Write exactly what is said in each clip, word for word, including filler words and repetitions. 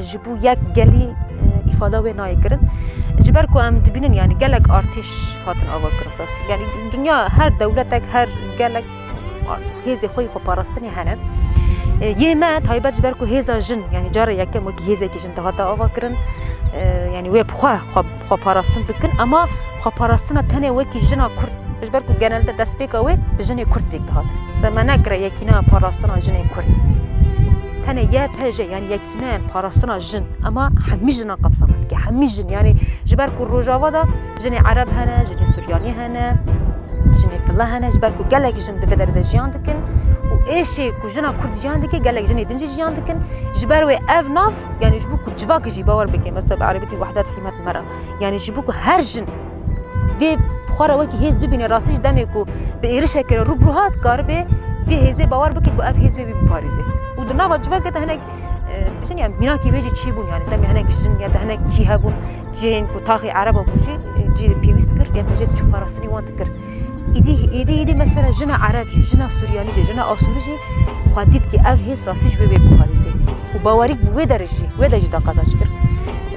Ji bo yek gelî, e, îfada wê nayê kirin. Ji ber ku em dibînin, yanî gelek artêş hatin ava kirin rastî. Yanî dinya her dewletek, her gelek hêzê xwe yê xweparastinê hene. E, yê me taybet ji ber ku hêza jin, yanî cara yekem wekî hêzekî jin dihate ava kirin. E, yanî wê bi xwe, xwe, xweparastin bikin, ema xweparastina tenê wekî jina Kurd, ji ber ku genelde destpêka wê bi jinê Kurd pêk dihat. Se me nekire yekîneya parastina jinê Kurd. Tenê Y P J, yanî yekîneya parastina jin, ema hemî jinan qepsana dike, hemî jin. Yanî ji ber ku Rojava de jinê Ereb hene, jinê Suryanî hene, jinê File hene, ji ber ku gelek jin di vê derê de jiyan dikin û êşê ku jina Kurd jiyan dike, gelek jinê din jî jiyan dikin. Ji ber wê ev nav, yanî ji bo ku civakê jî bawer bike, mesela bi erebî dibê wehdet hîmet mera. Yanî ji bo ku her jin vê xwe re wekî hêz bibîne, rastî jî demê ku bi êrişekê re rû bi rû hat, karibe vê hêzê bawer bike ku ev hêz wê wî biparêze. Û di nava civakê de hinek, e, bijin ya mînakî wê jî çêbûn, yanî demê hinek jin ya da hinek cî hebûn, cihên ku taxê Ereba bûn jî, e, cî pêwîst kir, ya pêşê diçû parastinî wan dikir. Îdî, îdî, îdî mesela jina Ereb jî, jina Suryanî jî, jina Asûrî jî xwe dît ki ev hêz rastî ji wê wê biparêze. Û bawerîk bi wê derê jî, wê de jî da qezenc kir.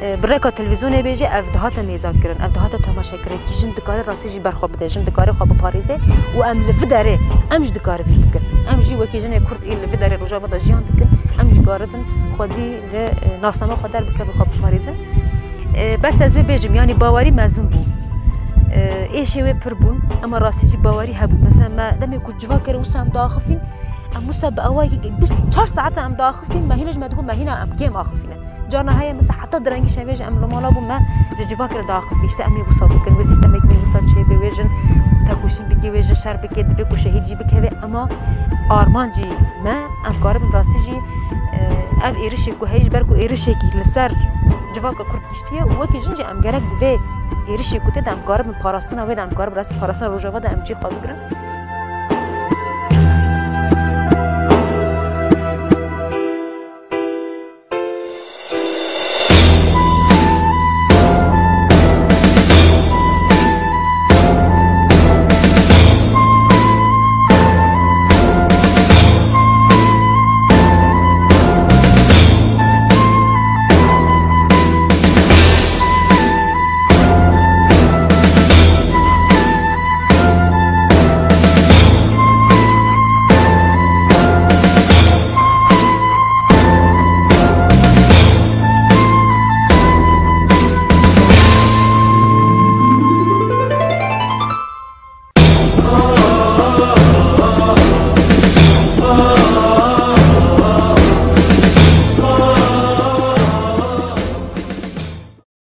E, bi rêka televîzyonê bêje, ev dihate mêzan kirin, ev dihate temaşe kirin, ki jin dikare rastî jî berxwe bide, jin dikare xwe biparêze û em li vî derê, em jî dikare vî bikin. Em jî wekî jinê Kurd ê li vî derê Rojava de jiyan dikin, em jî karibin xwedî li, e, nasname xwe derbikevin, xwe biparêzin. E, bes ez wê bêjim, yanî bawerî mezin bû. E, êşê wê pir bûn, ema rastî jî bawerî hebû. Mesela me demê ku civakê re wisa em diaxifîn, em wisa bi awayekî bîst û çar saeta em diaxifîn, me hîna jî me digot me hîna em kêm axifîne. Carna heye mesela heta direngî şevê jî em li mala bûn, me ji civakê re diaxifî, işte em ê wisa bikin, wê sîstemekî me wisa çêbe, wê jin tekoşîn bike, wê jin şer bike, dibe ku şehîd jî bikeve, ema armancî me, em karibin rastî jî, e, ev êrişê ku heye, ji ber ku êrişekî li ser civaka Kurd giştiye û wekî jin jî em gerek di vê êrişê ku tê de em karibin parastina wê de, em karibin rastî parastina Rojava de em cî xwe bigirin.